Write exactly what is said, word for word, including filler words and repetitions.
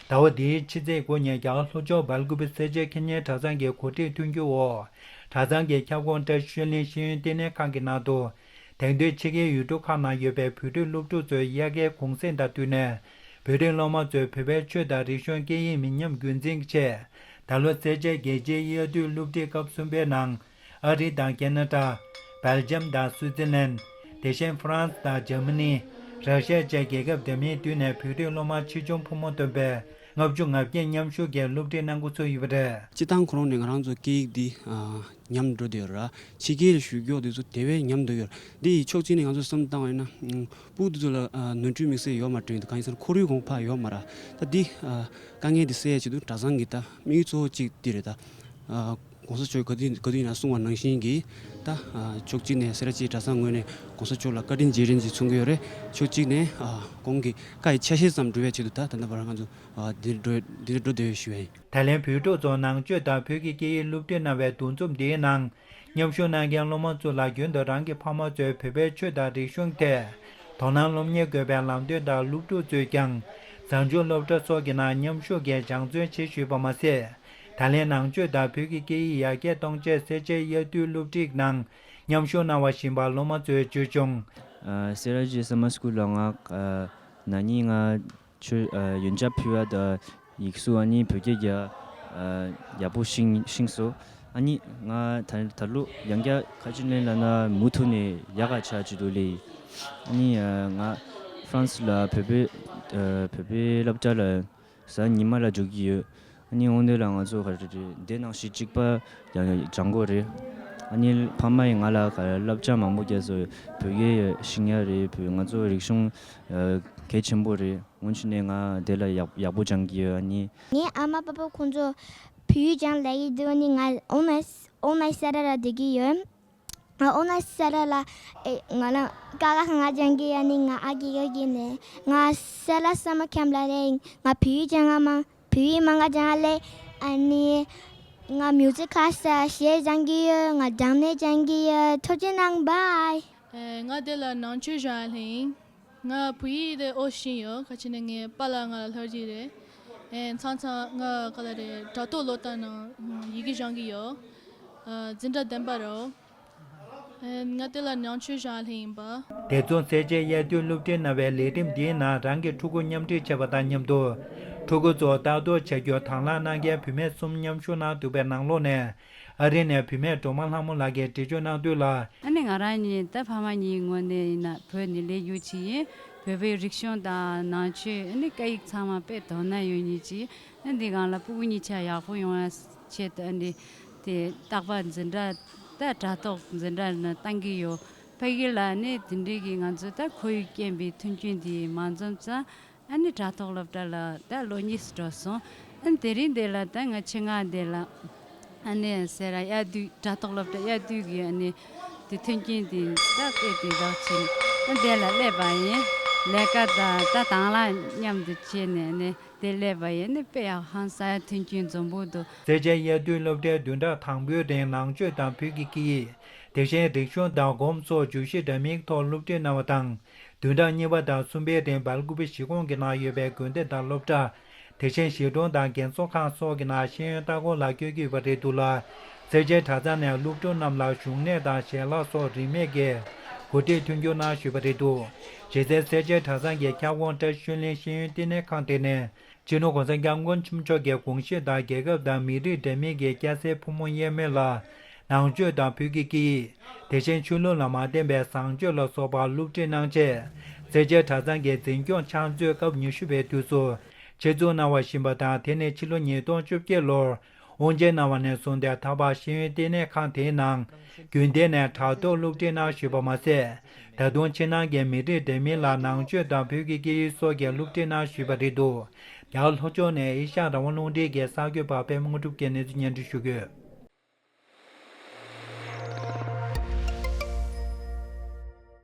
ཟླ་བ་འདིའི་ཕྱི་ཚེས་དགུ་ཉིན་རྒྱ་གར་ལྷོ་ཕྱོགས་སྦེལ་ཀུ་པེ་སེར་བྱེས་ཁེ་ཉན་གྲྭ་ཚང་གི་གོ་སྒྲིག་མཐུན་འགྱུར་འོག་གྲྭ་ཚང་གི་ཁྱབ་ཁོངས་བཀྲ་ཤིས་ཆོས་གླིང་ཤེས་ཡོན་ལྟེ་གནས་ཁང་གི་ནང་དུ། དེང་དུས་ཕྱི་རྒྱལ་ཡུལ་གྲུ་ཁག་ནང་ཡོད་པའི་བོད་རིགས་སློབ་ཕྲུག་ཚོའི་དབྱར་ཁའི་གུང་སེང་དང་བསྟུན་ནས། བོད་རིགས་སློབ་མ་ཚོས་བོད་པའི་ཆོས་དང་རིག་གཞུང་སྐད་ཡིག་མི་ཉམས་རྒྱུན་འཛིན་གྱི་ཆེད། ད་ལོ་སེར་བྱེས་རྒྱལ་སྤྱིའི་དབྱར་དུས་སློབ་ཁྲིད་སྐབས་གསུམ་པའི་ནང་། ཨ་རི་དང་ཁེ་ན་ཌ། སྦེལ་ཇམ་དང་སུའུ་ཙེར་ལན། དེ་བཞིན་ཧྥ་རན་སི་དང་འཇར་མ་ནི། ར་ཤི་ཡ་བཅས་རྒྱལ་ཁབ་འདྲ་མིན་བསྡུས་ནས་བོད་རིགས་སློབ་མ་ཆེ་ཆུང་ཕོ་མོ་བསྡོམས་པས་ལྔ་བཅུ་ང་བརྒྱད་མཉམ་ཞུགས་ཀྱིས་སློབ་ཁྲིད་གནང་འགོ་ཚུགས་ཡོད་པ་རེད། སྤྱིར་བཏང་ཁོ་རང་ནས་ང་རང་ཚོ་སྐད་ཡིག་འདི་ཨ་ཉམས་འགྲོ་བསྡད་ཡོད་ར། ཕྱི་རྒྱལ་ལ་བཞུགས་ཀྱོག་དེ་ཚོ་དེ་བས་ཉམས་འགྲོ་ཡོད་ར། འདི་ཡི་ཕྱོགས་གཅིག་ནས་ང་ཚོ་བསམ་བཏང་བ་ཡིན་ན་ཨ་ཕྲུ་གུ་དེ་ཚོ་ལ་ཨ་ནོར་འཁྲུལ་དམིགས་བསལ་ཡོད་མ་རེད། གང་ཡིན་ཟེར་ན་ཁོར་ཡུག་གོང་འཕེལ་ཡོད་མ་ར། ད་འདི་ཨ་དཀའ་ངལ་འདི་སེལ་ཡ་ཆེད་དུ་གྲྭ་ཚང་གི་ད་དམིགས་ཡུལ་གཙོ་བོ་གཅིག་འདི་རེད་ད། ཨ་༸གོང་ས་མཆོག་ག་དུས་ག་དུས་ཡིན་ན་གསུངས་པ་ནང་བཞིན་གྱི་ད་ཨ་ཕྱོགས་གཅིག་ནས་སེ་ར་བྱེས་གྲྭ་ཚང་ངོས་ནས་༸གོང་ས་མཆོག་ལ་བཀའ་དྲིན་རྗེས་དྲན་ཅིག་མཚོན་གྱི་ཡོད་རེད། ཕྱོགས་གཅིག་ནས་ཨ་ཁོང་གི་བཀའ་ཡི་ཆ་ཤས་ཙམ་སྒྲུབ་ཡ་ཆེད་དུ་ད་ད་ལྟ་བར་ང་ཚོ་ཨ་འདིར་འགྲོ་འདིར་འགྲོ་བསྡད་ཡོད་ཞུ་བ་ཡིན། ད་ལན་བོད་ཕྲུག་ཚོ་ནང་ཆོས་དང་བོད་ཀྱི་སྐད་ཡིག་སློབ་ཁྲིད་གནང་བའི་འདུ་འཛོམས་འདིའི་ནང་མཉམ་ཞུགས་གནང་མཁན་སློབ་མ་ཚོ་ལ་རྒྱུན་དུ་རང་གི་ཕ་མ་ཚོས་བོད་པའི་ཆོས་དང་རིག་གཞུང་ཐད་དོ་སྣང་སློབ་གཉེར་དགོས་པའི་ལམ་སྟོན་དང་། སློབ་ཕྲུག་ཚོས་ཀྱང་གཟའ་མཇུག་སློབ་གྲྭ་སོགས་ཀྱི་ནང་མཉམ་ཞུགས་ཀྱིས་སྦྱང་བརྩོན་བྱེད་ཞུས་པ་མ་ཟད། ད་ལན་ནང་ཆོས་དང་བོད་ཀྱི་སྐད་ཡིག་ཡར་རྒྱས་གཏོང་ཆེད་སེར་བྱེས་དབྱར་དུས་སློབ་ཁྲིད་ནང་མཉམ་ཞུགས་གནང་བ་བཞིན་པ་སློབ་མ་ཚོས་བརྗོད་བྱུང་། ཨ་སེ་ར་བྱེས་སམ་མར་སི་ཀུལ་ལ་ང་ཨ་ན་ནིང་ང་ཆོས་ཨ་ཡོན་ཆབ་ཕུལ་བ་དང་ཡིག་གཟུགས་ཨ་ནི་བོད་སྐད་རྒྱག་ཨ་ཡག་པོ་ཤེས་ཤེས་སོང་། ཨ་ནི་ང་ད་ད་ལོ་ཡང་བསྐྱར་ཁ་ཆེ་ལེན་ལ་ན་མུ་མཐུད་ནས་ཡག་ག་ཆགས་ཀྱི་འདུག་ལེ། ཨ་ནི་ཨ་ང་ཧྥ་རན་སི་ལ་བོད་པའི་ཨ་བོད་པའི་སློབ་གྲྭ་ལ་གཟའ་ཉི་མ་ལ་འགྲོ་གི་ཡོད། ཨ་ནི་འོན་ཏེ་ལ་ང་ཚོ་ག་རེ་རེད་འདི་ནང་བཞིན་གཅིག་པ་ཡང་སྦྱང་དགོས་རེད། ཨ་ནི་ཕ་མ་ཡིས་ང་ལ་ག་རེ་བསླབ་བྱ་མང་པོ་བརྒྱབ་སོང་། བོད་སྐད་ཤེས་ཡ་རེད། བོད་ང་ཚོ་རིག་གཞུང་ཨ་གལ་ཆེན་པོ་རེད། འོན་ཆི་ནས་ང་དེ་ལ་ཡག་ཡག་པོ་སྦྱང་གི་ཡོད། ཨ་ནི། ངའི་ཨ་མ་པ་ཕ་ཁོང་ཚོ་བོད་ཡིག་སྦྱང་ལབ་ཀྱི་འདུག་ནི་ང་ཨོ་ན་ཨོ་ན་ས་ར་ལ་བསྡད་ཀྱི་ཡོད། ཨོ་ན་ས་ར་ལ་ཨེ་ང་ལ་ཀ་ཁ་ང་སྦྱང་གི་ཡོད་ནི་ང་ཨ་ཀི་ཀ་ཀི་ནས་ང་ས་ལ་ས་མ་ཁྱམ་ལ་རེད། ང་བོད་ཡིག་སྦྱང་ང་མ་བོད་ཡིག་མ་ང་སྦྱང་ལེ། ཨ་ནི་ང་མིའུ་ཛིག་ཁ་ས་གཞས་སྦྱང་གི་ཡོད། ང་སྦྱང་ནས་སྦྱང་གི་ཡོད། ཐུགས་རྗེ་གནང་། བྷའི། ཨེ་ང་དེ་ལ་ནང་ཆོས་སྦྱང་ལེ་ཡིན། ང་བོད་ཡིག་དེ་ཨོ་ཤེས་ཡོད། ཁ་ཆེ་ནས་ངའི་པཱ་ལགས་ང་ལ་ལྷབ་ཀྱི་རེད། ཨེ་མཚམས་མཚམས་ང་ག་ལ་རེད་དྲ་ཐོག་ལོ་ལྟར་ནང་ཡི་གེ་སྦྱང་གི་ཡོད། ཨ་འཛིན་གྲྭ་བདུན་པ་རོ། ཨེ་ང་དེ་ལ་ནང་ཆོས་སྦྱང་ལེ་ཡིན་པ། དེ་མཚུངས་སེར་བྱེས་དབྱར་དུས་སློབ་ཁྲིད་གནང་བའི་ལས་རིམ་འདིའི་ནང་རང་གི་ཕྲུ་གུ་མཉམ་ཁྲིད་བྱས་པ་དང་མཉམ་དུ། ཕྲུ་གུ་ཚོར་ལྟ་རྟོག་བྱ་རྒྱུར་དང་བླངས་གནང་མཁན་བུད་མེད་གསུམ་མཉམ་ཞུགས་གནང་འདུག་པའི་ནང་ལོགས་ནས། ཨ་རི་ནས་བུད་མེད་སྒྲོལ་མ་ལྷ་མོ་ལགས་ཀྱིས་འགྲེལ་བརྗོད་གནང་དོན་ལ། ཨ་ནི་ང་རང་གཉིས་ད་ཕ་མ་གཉིས་ངོས་ནས་ཡིན་ན་བོད་ནས་སླེབས་རྒྱུ་ཅིག་ཡིན། བོད་པའི་རིག་གཞུང་དང་ནང་ཆོས་ཨ་ནི་སྐད་ཡིག་ཚང་མ་དཔེ་དོ་སྣང་ཡོད་མཁན་ཅིག་ཨ་འདི་སྒང་ལ་ཕྲུ་གུ་གཉིས་ཆ་ཡག་པོ་ཡོང་ཡ་ཆེད་དུ་ཨ་ནི་དེ་རྟག་པར་འཛིན་གྲྭ་ད་དྲ་ཐོག་འཛིན་གྲྭ་ནང་བཏང་གི་ཡོད། ཕ་གི་ལ་ཨ་ནི་དེ་འདྲའི་གི་ང་ཚོ་ད་ཁོར་ཡུག་རྐྱེན་པས་མཐུན་རྐྱེན་དེ་མ་འཛོམས་ཙང་། ཨ་ནི་དྲ་ཐོག་སློབ་གྲྭ་ལ་ད་ལོ་གཉིས་སུ་འགྲོ་སོང་། ཨ་ནི་དེ་རིང་འདི་ལ་ད་ང་ཆེད་མངགས་འདི་ལ་ཨ་ནི་སེ་ར་དབྱར་དུས་དྲ་ཐོག་སློབ་གྲྭ་དབྱར་དུས་ཀྱི་ཨ་ནི་དེ་མཐུན་རྐྱེན་དེ་ད་དཔེ་དེ་དག་ཕྱིན་ཨ་འདི་ལ་སླེབས་པ་ཡིན། ལས་ཀ་ད་ད་དང་བླངས་མཉམ་དུ་བྱས་ནས་ཨ་ནི་དེ་སླེབས་པ་ཡིན། ཨ་ནི་དཔེ་ཡག་ཧང་སང་ཡ་མཐུན་རྐྱེན་འཛོམས་པོ་འདུག་སེར་བྱེས་དབྱར་དུས་སློབ་གྲྭའི་བདུན་ཕྲག་དང་པོའི་རིང་ནང་ཆོས་དང་བོད་ཀྱི་སྐད་ཡིག་དེ་བཞིན་རིག་གཞུང་དང་སྒོམ་སོགས་བརྗོད་གཞི་འདྲ་མིན་ཐོག་སློབ་ཁྲིད་གནང་བ་དང་། བདུན་ཕྲག་གཉིས་པ་དང་གསུམ་པའི་རིང་སྦེལ་ཀུ་པེ་གཞིས་ཁོངས་ཀྱི་ནང་ཡོད་པའི་དགོན་སྡེ་དང་སློབ་གྲྭ། དེ་བཞིན་གཞིས་གྲོང་དང་རྒན་གསོ་ཁང་སོགས་ཀྱི་ནང་ཤེས་ཡོན་ལྟ་སྐོར་ལ་བསྐྱོད་ཀྱི་ཡོད་པ་རེད་འདུག་ལ། སེར་བྱེས་གྲྭ་ཚང་ནས་སློབ་ཕྲུག་རྣམས་ལ་བཞུགས་གནས་དང་ཞལ་ལག་སོགས་རིན་མེད་ཀྱིས་གོ་སྒྲིག་མཐུན་འགྱུར་གནང་ཞུས་པ་རེད་འདུག །གཞི་རྩའི་སེར་བྱེས་གྲྭ་ཚང་གི་ཁྱབ་ཁོངས་བཀྲ་ཤིས་ཆོས་གླིང་ཤེས་ཡོན་བསྟི་གནས་ཁང་དེ་ནས། སྤྱི་ནོར་༸གོང་ས་༸སྐྱབས་མགོན་ཆེན་པོ་མཆོག་གི་དགོངས་གཞི་དང་རྒྱལ་ཁབ་དང་མི་རིགས་འདྲ་མིན་གྱི་སྐྱ་སེར་ཕོ་མོ་དབྱེར་མེད་ལ་ནང་ཆོས་དང་བོད་ཀྱི་སྐད་ཡིག་དེ་བཞིན་ཆོས་ལུགས་ལ་མ་བརྟེན་པའི་བཟང་སྤྱོད་ལ་སོགས་པ་སློབ་ཁྲིད་གནང་ཆེད། སེར་བྱེས་གྲྭ་ཚང་གི་འཛིན་སྐྱོང་ཕྱག་མཛོད་སྐབས་ཉི་ཤུ་པའི་དུས་སུ་ཆེད་འཛུགས་གནང་བ་བཞིན་པ་དང་། དེ་ནི་ཕྱི་ལོ་ཉིས་སྟོང་བཅོ་བརྒྱད་ལོར་དབུ་འབྱེད་གནང་བ་ནས་བཟུང་སྟེ་ད་བར་ཤེས་ཡོན་བསྟི་གནས་ཁང་དེའི་ནང་རྒྱུན་ལྡན་ནས་དྲ་ཐོག་སློབ་ཁྲིད་གནང་བཞིན་པ་མ་ཟད། ད་དུང་ཕྱི་ནང་གི་མི་རིགས་འདྲ་མིན་ལ་ནང་ཆོས་དང་བོད་ཀྱི་སྐད་ཡིག་སོགས་ཀྱི་སློབ་ཁྲིད་གནང་བཞིན་པ་རེད་འདུག །རྒྱ་གར་ལྷོ་ཕྱོགས་ནས་ཨེ་ཤ་ཡ་རང་དབང་རླུང་འཕྲིན་གྱི་གསར་འགོད་པ་པད་མ་དངོས་གྲུབ་ཀྱིས་གནས་ཚུལ་སྙན་སྒྲོན་ཞུ་གི་ཡོད།